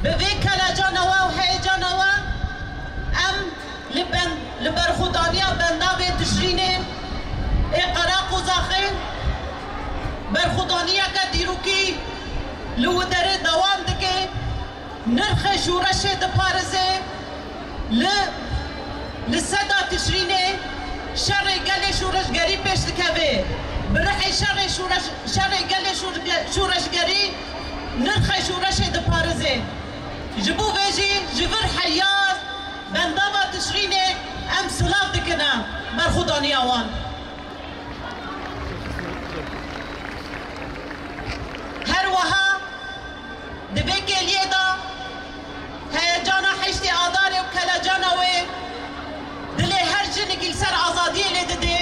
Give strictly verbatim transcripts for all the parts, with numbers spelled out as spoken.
Bi vê kelecana we û heyecana we em li ben-, li berxwedaniya bendavê Tişrînê ê qera qozaxê berxwedaniyeke dîrokî li wê derê dewam dike. Nirxê şoreşê diparize. Li, li seda Tişrînê şerê gelê şoreşgerî pêş dikeve. Bi rihê şerê şoreş-, şerê gelê şorge-, şoreşgerî nirxê şoreşê diparize. Ji bo vê jî ji vir heya bendava Tişrînê em silav dikine berxwedaniya wan. Her wiha di vê kêliyê de heyecana heştê Adarê û kelecana wê dilê her jinikî li ser azadiyê lê didê,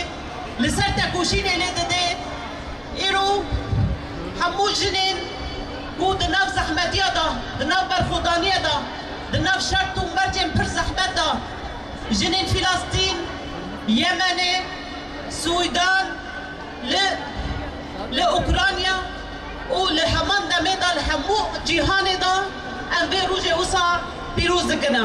li ser tekoşînê lê didê. Îro hemû jinên ku di nav zehmetiya de, di nav berxwedaniyê de, di nav şert û mercên pir zehmet de, jinên Filistîn, Yemenê, Sûdan, li, li Ukrayna û li heman demê de li hemû cîhanê de em vê rojê wisa pîroz dikine.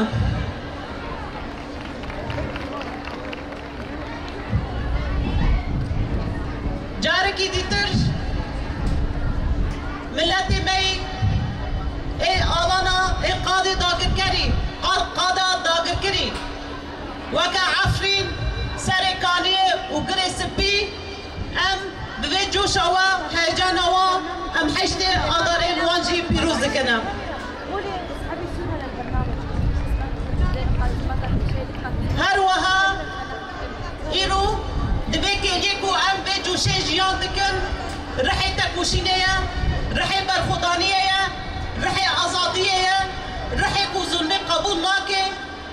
Carekî dîtir miletê me yî ê alana ê qadê dagirkerî, qad-, qada dagirkirî, weke Efrîn, Serê Kaniyê û Girê Spî, em bi vê coşa we, heyecana we, em heştê Adarê li wan jî pîroz dikine. Her wiha îro di vê kêliyê ku em vê coşê jiyan dikin, rihê tekoşînê ye, rihê berxwedaniyê ye, rihê azadiyê ye, rihê ku zulmê qebûl nake,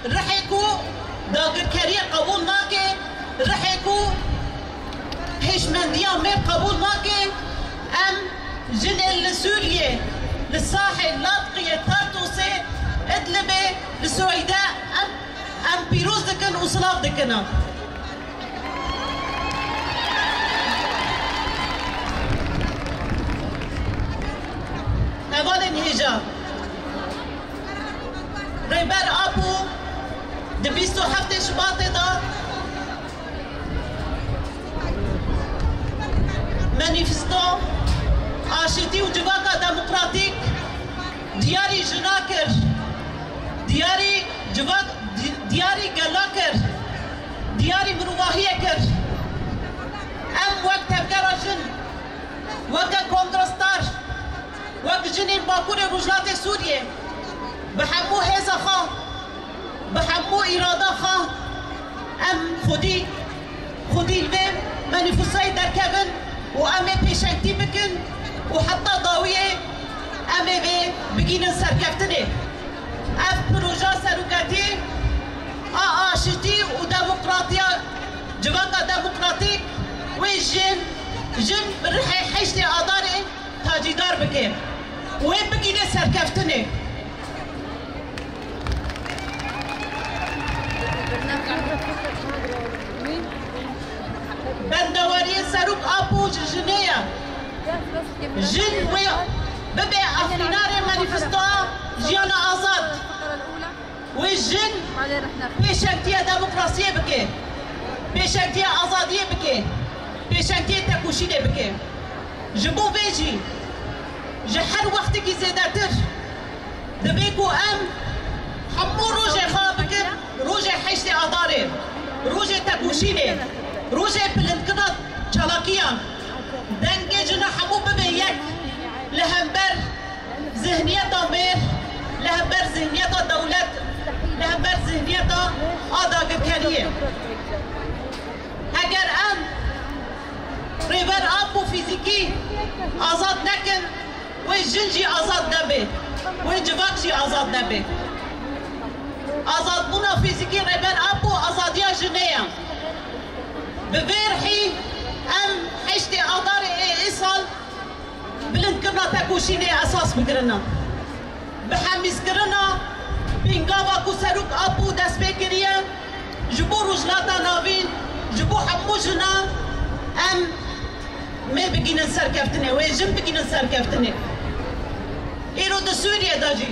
rihê ku dagirkeriyê qebûl nake, rihê ku hişmendiya mêr qebûl nake, em jinên li Sûriyê, li Sahê, Ladqiyê, Tartûsê, Idlibê, li Siûdê, em, em pîroz dikin û silav dikin. Hevalên hêja, Rêber Apo di bîst û heftê Şubatê de manîfesto aşîtî û civaka demokratîk diyarî jina kir, diyarî civak, di-, diyarî gela kir, diyarî mirovahiyê kir. Em wek tevgera jin, weke Kongrestar, wek jinên Bakurê Rojhilatê Sûriyê, bi hemû hêza xwe, bi hemû îrada xwe, em xwedî, xwedî li vê manîfestoyê derkevin û em ê pêşengtî bikin û heta dawiyê em ê vê bigihînin serkeftinê. Ev proja seroketî a aşitî û demokratiya, civaka demokratîk wê jin, jin bi rihê heştê Adarê tacîdar bike. Wê bigihîne serkeftinê. Bendewariyê Serok Apo ji jinê ye. Jin wê bibe efrînarê manîfestoya jiyana azad. Wê jin pêşengtiya demokrasiyê bike, pêşengtiya azadiyê bike, pêşengtiya tekoşînê bike. Ji bo vê jî ji her wextekî zêdetir divê ku em hemû rojê xwe bikin rojê heştê Adarê, rojê tekoşînê, rojê bilindkirina çalakiyan. Dengê jina hemû bibe yek li hember zihniyeta mêr, li hember zihniyeta dewlet, li hember zihniyeta a dagirkeriyê. Heger em Rêber Apo fîzîkî azad nekin, wê jin jî azad nebe, wê civak jî azad nebe. Azadbûna fîzîkî Rêber Apo azadiya jinê ye. Bi vê rihî em Kuşînê esas bigirina. Bi hemîzkirina pîngava ku Serok Apo dest pê kiriye, ji bo Rojhilata Navîn, ji bo hemû jinan em mê bigînin serkeftinê, wê jin bigînin serkeftinê. Îro di Sûriye de jî,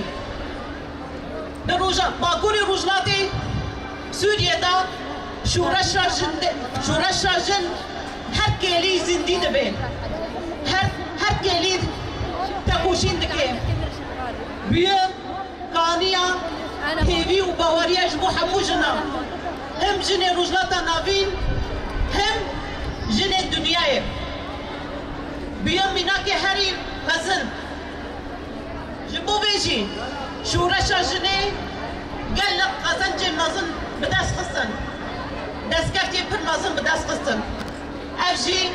di roja, Bakurê Rojhilatê Sûriye de şoreşa jin de, şoreşa jin her kêlî zindî dibe. Her, her kêlî tekoşîn dike. Bûye kaniya hêvî û baweriya ji bo hemû jinan. Hem jinê Rojhilata Navîn, hem jinê dinyayê. Bûye mînakê herî mezin. Ji bo vê jî şoreşa jinê gelek qezencên mezin bi dest xistin. Destkeftiyê pir mezin bi dest xistin. Ev jî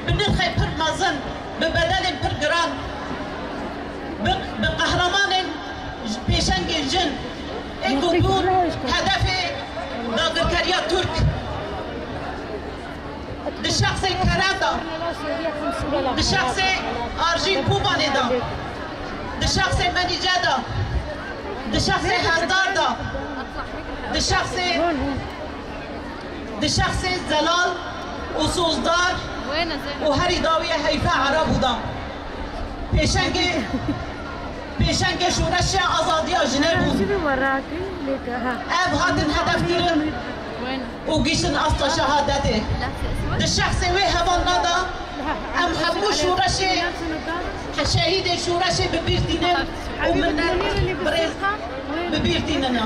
bi nirxê pir mezin, bi bedelên pir giran, bi, bi qehremanên ji pêşengên jin ê ku bûn hedefê dagirkeriya Tirk. Di şexsê Kerem de, di şexsê Arjîn Kobanê de, di şexsê Menîce de, di şexsê Hezdar de, di şexsê, di şexsê Zelal û Sozdar û herî dawiyê Heyfe Erabû de. Pêşengê, pêşengê şoreşa azadiya jinê bûn. Ev hatin hedefkirin û gihiştin asta şehadetê. Di şexsê wê hevalna de em hemû şoreşê, şehîdê şoreşê bi bîr tînin û min birêz bi bîr tînin.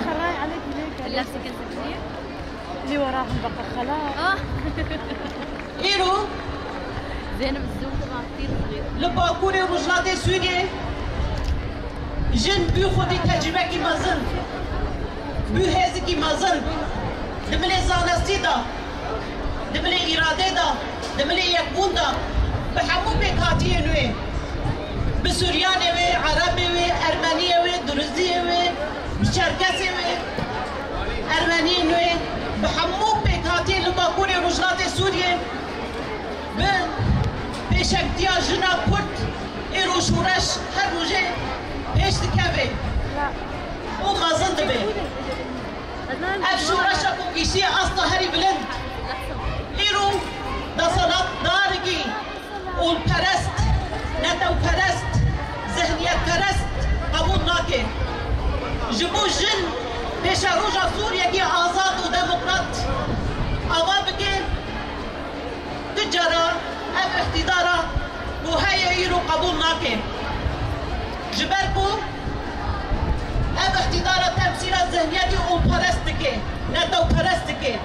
اللي وراهم بقى خلاص. Îro li Bakurê Rojhilatê Sûriyê jin bû xwedî tecrûbekî mezin, bû hêzikî mezin di milê zanistî de, di milê îradê de, di milê yekbûn de, bi hemû pêkhatiyên wê, bi Suryanê wê, Erebê wê, Ermeniyê wê, Duruziyê wê, bi Çerkesê wê, Ermeniyên wê, bi hemû pêkhatiyên li Bakurê Rojhilatê Sûriyê, bi pêşengtiya jina Kurd, îro şoreş her rojê pêş dikeve û mezin dibe. Ev şoreşa ku gihîştiye asta herî bilind, îro desthilatdarekî olperest, netewperest, zihniyetperest qebûl nake. Ji bo jin pêşeroja Sûriyekî azad û demokrat ava bike, tu cara ev îqtîdara ku heye îro qebûl nake. Ji ber ku ev îqtîdara temsîla zihniyetê olperest dike, netewperest dike.